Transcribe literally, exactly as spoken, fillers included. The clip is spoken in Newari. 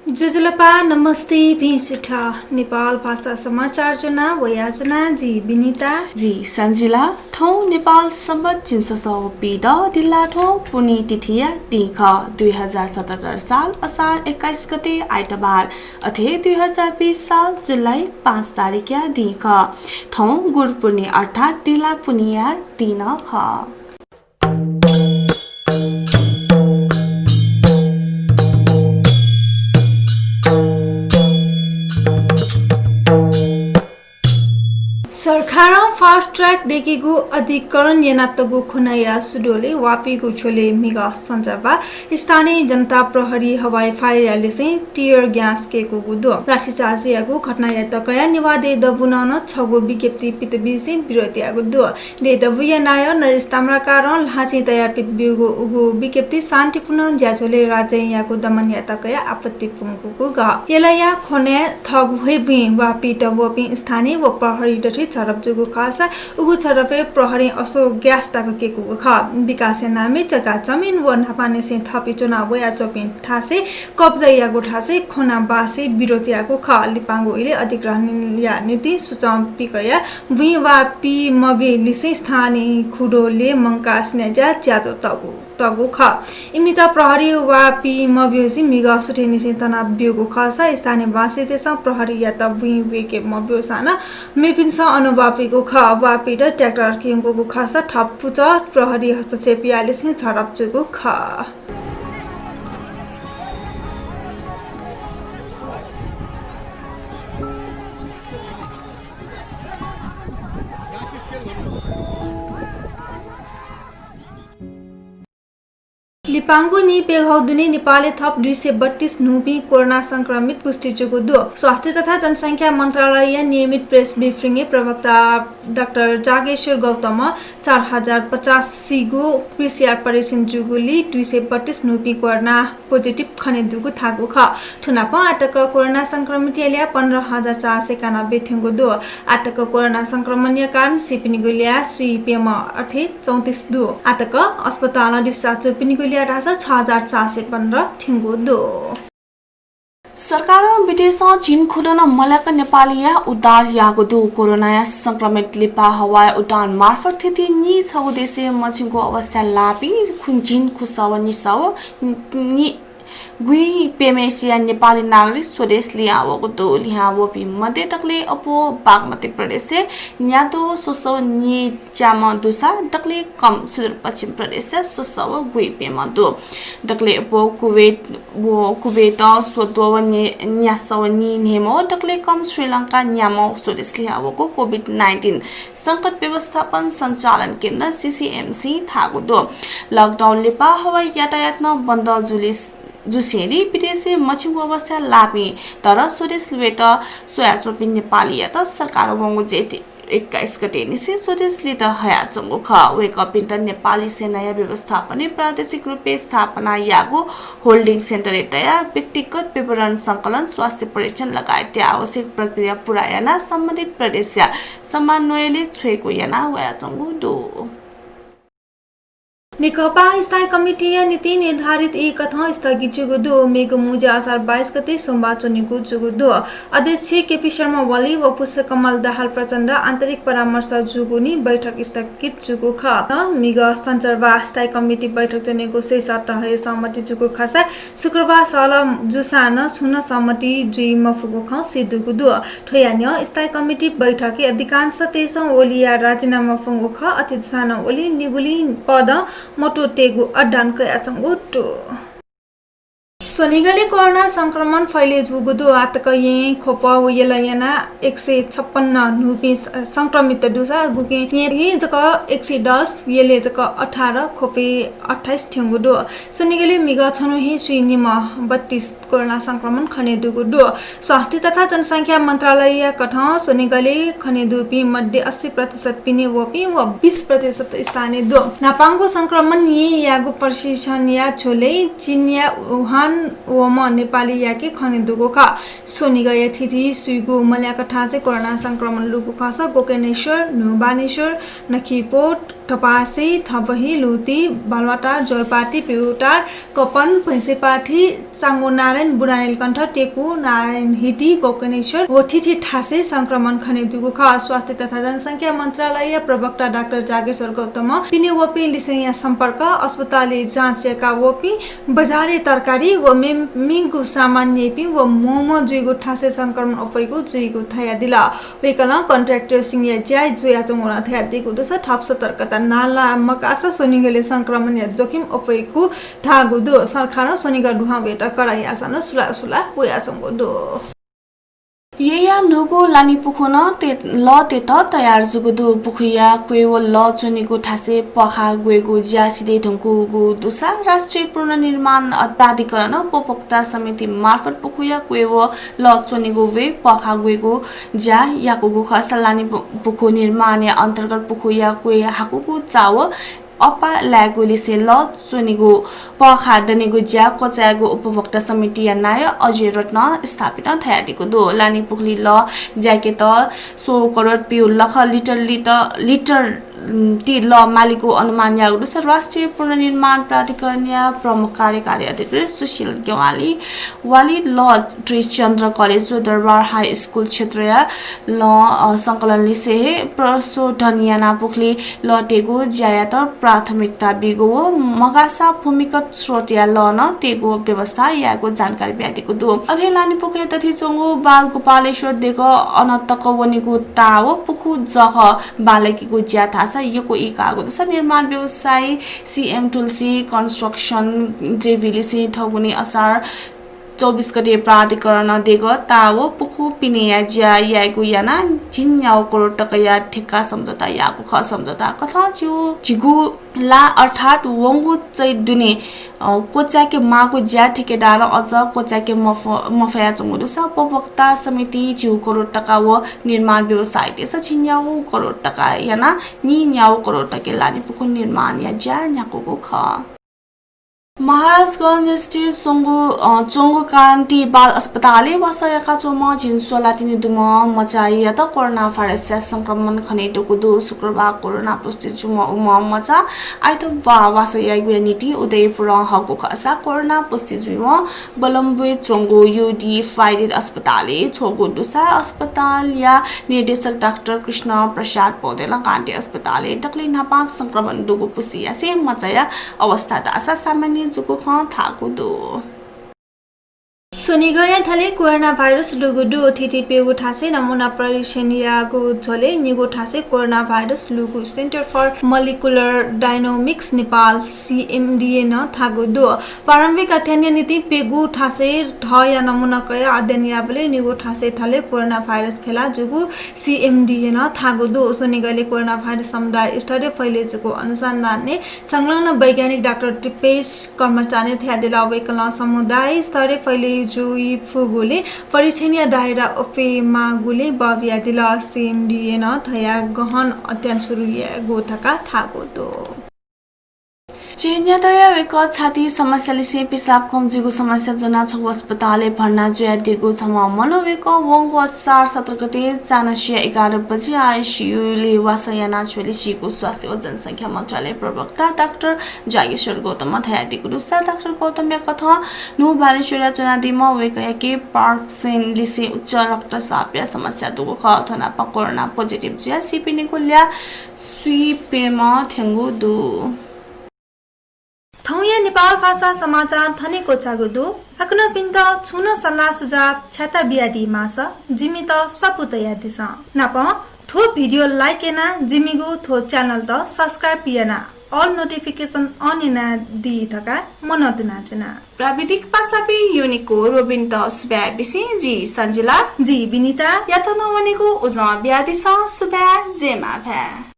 ज्वजलपा, नमस्ते, भिं सुथ। नेपाल भाषा समाचार ज्वना वयाच्वना जि विनिता। जि सञ्जिला। थौं नेपाल सम्बत झिंछसः व पीदँ दिल्लाथ्व पुन्हि तिथिया दिं खः, दुई हजार सतहत्तर साल असार एक्काइस गते आइतबार, अथे दुई हजार बीस साल जुलाई पाँच तारिखया दिं खः। थौं गुरु पुन्हि अर्थात् दिल्ला पुन्हिया दिं नं खः। सरकारं fast track दयेकेगु अधिकरण यानातःगु ख्वनाया सुदोलय् वापीगु झ्वलय् म्हिगः सञ्चरबार स्थानीय जनता प्रहरी हवाई fire या लिसें tear gas कय्कूगु दु। लाठीचार्ज याःगु घटनायात कयाः नेवाः देय् दबूनं नं छगू विज्ञप्ति पित बीसें विरोध याःगु दु। देय् दबूया नायः नरेश ताम्राकारं ल्हाःचिं तयाः पित ब्यूगु उगु विज्ञप्ति शान्तिपूर्ण ज्याझ्वलय् राज्यं याःगु दमनयात कयाः आपत्ति प्वंकूगु खः। यलया ख्वनाय् थःगु हे बुँइ वापीत वःपिं स्थानीय व प्रहरी दथुइ झडप जूगु खःसा उगु झडपय् प्रहरीं अश्रु gas तक कय्कूगु खः। विकासया नामय् जग्गा जमिन व न्हापांनिसें थःपिं च्वना वयाच्वंपिं थासय् कब्जा याःगु धासें ख्वनाबासय् विरोध याःगु खः। लिपांगु इलय् अधिग्रहणया निंतिं सूचं पिकयाः बुँइ वापी मब्यूलिसें स्थानीय खुदोलय् मंकाः सिनाज्या ज्याझ्वः तःगु, तःगु खः। इमित प्रहरी वापी मब्यूसें म्हिगः सुथय्निसें तना ब्यूगु खःसा स्थानीयवासीतय्सं प्रहरीयात बुँइ वय्के मब्यूसां नं मेपिन्सं अन वापीगु खः। वापीत tractor क्यंकूगु खःसा थप पुचः प्रहरी हस्तक्षेप याःलिसें झडप जूगु खः। लिपांगु नीप्यघौ दुने नेपालय् थप दुई सय बत्तीस न्हूपिं कोरोना संक्रमित पुष्टि जूगु दु। स्वास्थ्य तथा जनसंख्या मन्त्रालयया नियमित press briefing य् प्रवक्ता डाक्टर जागेश्वर गौतमं चार हजार पचासीगु PCR परीक्षण जूगुलिं दुई सय बत्तीस न्हूपिं कोरोना positive खनेदुगु धाःगु खः। थुनापं आःतक कोरोना संक्रमितया ल्याः पन्ध्र हजार चार सय एकानब्बे थ्यंगु दु। आःतक कोरोना संक्रमणया कारण सीपिनिगु ल्याः स्वीप्यम्ह अथे चौंतिस दु। आःतक अस्पतालं discharge जूपिनिगु ल्याः धाःसा छ हजार चार सय पन्ध्र थ्यंगु दु। सरकारं विदेशं झिंखुदँ मल्याक नेपालीया उद्धार याःगु दु। कोरोनाया संक्रमित लिपा हवाई उडान मार्फत थीथी नीछगू देशय् मछिंगु अवस्थाय् लाःपिं खु-, झिंखुसः व निसः व नि-, गुइप्यम्हेसिया नेपाली नागरिक स्वदेश लिहां वःगु दु। लिहां वःपिं मध्ये दकलय् अप्वः बागमती प्रदेशय् न्याद्वः व स्वसः व नीच्याम्ह दुसा दकलय् कम सुदूरपश्चिम प्रदेशय् स्वसः व गुइप्यम्ह दु। दकलय् अप्वः कुवेत व कुवेत स्वद्वः व ने-, न्यासः व नीन्हय्म्ह व दकलय् कम श्रीलंका न्याम्ह स्वदेश लिहां वःगु COVID nineteen संकट व्यवस्थापन सञ्चालन केन्द्र CCMC धाःगु दु। Lockdown लिपा हवाई यातायात नं बन्द जुलि-, जुसेंलि विदेशय् मछिंगु अवस्थाय् लाःपिं तर स्वदेश वयेत स्वयाच्वंपिं नेपालीयात सरकारं वंगु जेठ एक्काइस गतेनिसें स्वदेश लित हयाच्वंगु खः। वय्कःपिन्त नेपाली सेनाया व्यवस्थापनय् प्रादेशिक रूपय् स्थापना याःगु holding centre य् तयाः व्यक्तिगत विवरण संकलन, स्वास्थ्य परीक्षण लगायतया आवश्यक प्रक्रिया पूरा यानाः सम्बन्धित प्रदेशया समन्वयलय् छ्वयेगु याना वयाच्वंगु दु। नेकपा स्थायी कमिटीया नीति निर्धारित ई कथं स्थगित जूगु दु। मेगु मुँज्या असार बाइस गते सोमबार च्वनेगु जूगु दु। अध्यक्ष केपी शर्मा ओली व पुष्पकमल दाहाल प्रचण्ड आन्तरिक परामर्श जूगुलिं बैठक स्थगित जूगु खः। म्हिगः सञ्चरबार स्थायी कमिटी बैठक च्वनेगु शीर्ष तहय् सहमति जूगु खःसा शुक्रबार सहलह जूसां नं छुं नं सहमति जुइ मफुगु खँ सिधुगु दु। थ्वया न्ह्यः स्थायी कमिटी बैठकय् अधिकांशतय्सं ओलीया राजीनामा फ्वंगु खः। अथे जूसां नं ओली निगुलिं पदं मत्वःतेगु अडान कयाच्वंगु दु। स्वनिगलय् कोरोना संक्रमण फैले जूगु दु। आःतक येँ, ख्वप व यल यानाः एक सय छप्पन्न न्हूपिं स-, संक्रमित दुसा गुकिं येँय् जक एक सय दस, यलय् जक अठार, ख्वपय् अट्ठाइस थ्यंगु दु। स्वनिगलय् म्हिगः छन्हु हे स्वीनिम्ह बत्तीस कोरोना संक्रमण खनेदुगु दु। स्वास्थ्य तथा जनसंख्या मन्त्रालयया कथं स्वनिगलय् खनेदुपिं मध्ये अस्सी प्रतिशत पिने वःपिं व बीस प्रतिशत स्थानीय दु। न्हापांगु संक्रमण येँयागु प्रशिक्षणया झ्वलय् चीनया वुहान वःम्ह नेपालीयाके खनेदुगु खः। स्वनिगःया थीथी स्वीगू मल्याक थासय् कोरोना संक्रमण लूगु खःसा गोकर्णेश्वर, न्हूबानेश्वर, नखीपोट, टपासे, थबही, लुती, बालुवाटार, ज्वरपाटी, पिउटार, कपन, भैंसेपाटी, चांगो नारायण, बुढानीलकण्ठ, टेकु, नारायण हिटी, गोकर्णेश्वर व थीथी थासय् संक्रमण खनेदुगु खः। स्वास्थ्य तथा जनसंख्या मन्त्रालय प्रवक्ता डाक्टर जागेश्वर गौतमं पिने वःपिं लिसेंया सम्पर्क, अस्पतालय् जाँच याका वःपिं, बजारय् तरकारी व मे-, मेगु सामान न्यइपिं व म्वःम्वः जुइगु थासय् संक्रमण अप्वइगु जुइगु धयादिल। वय्कलं contract tracing या ज्या जुयाच्वंगु नं धयादीगु दुसा थप सतर्कता नाला मकाःसा स्वनिगलय् संक्रमणया जोखिम अप्वइगु धाःगु दु। सरकारं स्वनिगः दुहां वयेत कडा याःसां नं सुलाः सुलाः वयाच्वंगु दु। येँया न्हूगु लानि पुखुं नं ते-, लः तयेत तयार जूगु दु। पुखुया क्वय् व लः च्वनेगु थासय् पःखाः ग्वयेगु ज्या सिधये धुंकूगु दुसा राष्ट्रिय पुनर्निर्माण प्राधिकरणं उपभोक्ता समिति मार्फत पुखुया क्वय् व लः च्वनेगु व पःखाः ग्वयेगु ज्या याकूगु खः। लानि पु-, पुखु निर्माणया अन्तर्गत पुखुया क्वय् हाकूगु चाव अप्पा लायेगु लिसें लः च्वनेगु पःखाः दनेगु ज्या क्वचायेगु उपभोक्ता समितिया नायः अजय रत्न स्थापितं धयादीगु दु। लानि पुखुली लः ज्याकेत सौ करोड पिउ लख लिटर, लिटर, लिटर, उम्, ति लः मालीगु अनुमान याःगु दुसा राष्ट्रिय पुनर्निर्माण प्राधिकरणया प्रमुख कार्यकारी अधिकृत सुशील ज्ञवाली वाली लः त्रिचन्द्र कलेज व दरबार हाई स्कुल क्षेत्रया लः, अ, संकलन लिसे हे प्रशोधन यानाः पुखुली लः तयेगु ज्यायात प्राथमिकता बीगु व मगाःसा भूमिगत स्रोतया लः नं तयेगु व्यवस्था यायेगु जानकारी बियादीगु दु। अथे लानि पुखुया दथुइ च्वंगु बालगोपालेश्वर देगः अन तक वनेगु ताः व पुखु जःखः बांलाकेगु ज्या धाःसा यक्व ई काःगु दुसा निर्माण व्यवसायी सीएम तुलसी कन्स्ट्रक्सन जेभी लिसें थौंकन्हय् असार चौबिस गते प्राधिकरणं देगः ताः व पुखु पिनेया ज्या यायेगु यानाः झिंन्यागू करोड तकाया ठेक्का सम्झौता याःगु खः। सम्झौता कथं झिगु, झिगु ला अर्थात् वंगु चैत दुने, अ, क्वचाय्के माःगु ज्या ठेकेदारं अझ क्वचाय्के मफ-, मफयाच्वंगु दुसा उपभोक्ता समितिं झिगू करोड तका व निर्माण व्यवसायीतय्सं झिंन्यागू करोड तका यानाः नीन्यागू करोड तके लानि पुखु निर्माणया ज्या न्ह्याकूगु खः। महाराजगंज स्थित स्वंगु, अ, च्वंगु कान्ति बाल अस्पतालय् वासः याकाच्वंम्ह झिंस्वला तिनि दुम्ह मचायात कोरोना भाइरसया संक्रमण खनेदुगु दु। शुक्रबार कोरोना पुष्टि जूम्ह उम्ह मचा आइतबाः वासः याइगुया निंतिं उदयपुरं हःगु खःसा कोरोना पुष्टि जुइवं बलम्बुइ च्वंगु युडी प्राइभेट अस्पतालय् छ्वःगु दुसा अस्पतालया निर्देशक डाक्टर कृष्ण प्रसाद पौडेलं कान्ति अस्पतालय् दकलय् न्हापां संक्रमण दुगु पुष्टि यासें मचाया अवस्था धाःसा सामान्य जूगु खँ धाःगु दु। स्वनिगःया थलय् कोरोना भाइरस लूगु दु। थीथी प्यंगू थासय् नमुना परीक्षण याःगु झ्वलय् निगू थासय् कोरोना भाइरस लूगु Center for Molecular Dynamics Nepal, सीएमडीए, नं धाःगु दु। प्रारम्भिक अध्ययनया निंतिं प्यंगू थासय् धःया नमुना कयाः अध्ययन याःबलय् निगू थासय् थलय् कोरोना भाइरस फेला जूगु सीएमडीए नं धाःगु दु। स्वनिगलय् कोरोना भाइरस समुदाय स्तरय् फैले जूगु अनुसन्धानय् संलग्न वैज्ञानिक डाक्टर दिपेश कर्माचार्यं धयादिल। वय्कलं समुदाय स्तरय् फैले जुइ फुगुलिं परीक्षणया दायरा अप्वयेमाःगुलिं बः बियादिल। सीएमडीएं नं थ्व गहन अध्ययन सुरु यायेगु धकाः धाःगु दु। चीनयातय् वय्कः छाती समस्या लिसें पिसाब कम जुइगु समस्या ज्वनाः छगू अस्पतालय् भर्ना जुयादीगु छम्ह मनू वय्कः वंगु असार सत्र गते चान्हसिया एघार बजे आइसीयूलय् वासः यानाः छ्वयेलिसेंगु स्वास्थ्य व जनसंख्या मन्त्रालय प्रवक्ता डाक्टर जागेश्वर गौतमं धयादीगु दुसा डाक्टर गौतमया कथं न्हू बानेश्वरया च्वनादीम्ह वय्कःयाके पार्किन्सन लिसें उच्च रक्तचापया समस्या दुगु खः। थ्व नाप कोरोना पोजिटिभ जुयाः सीपिनिगु ल्याः स्वीप्यम्ह थ्यंगु दु। थौंया नेपाल भाषा समाचार थन हे क्वचाःगु दु। छिकपिन्त छुं नं सल्लाह सुझाव छ्याता बियादी माःसा जिमित स्वापू तयादिसँ। नापं थ्व भिडियो like यानाः जिमिगु थ्व च्यानलत subscribe यानाः all notification on यानादी धकाः मनंतुनाच्वना। प्राविधिक पासापिं योनिको रोबिनत सुभाय् बिसें जि सञ्जिला, जि बिनिता यात नं वनेगु उजं बियादिसँ। सुभाय्, जय मांभाय्।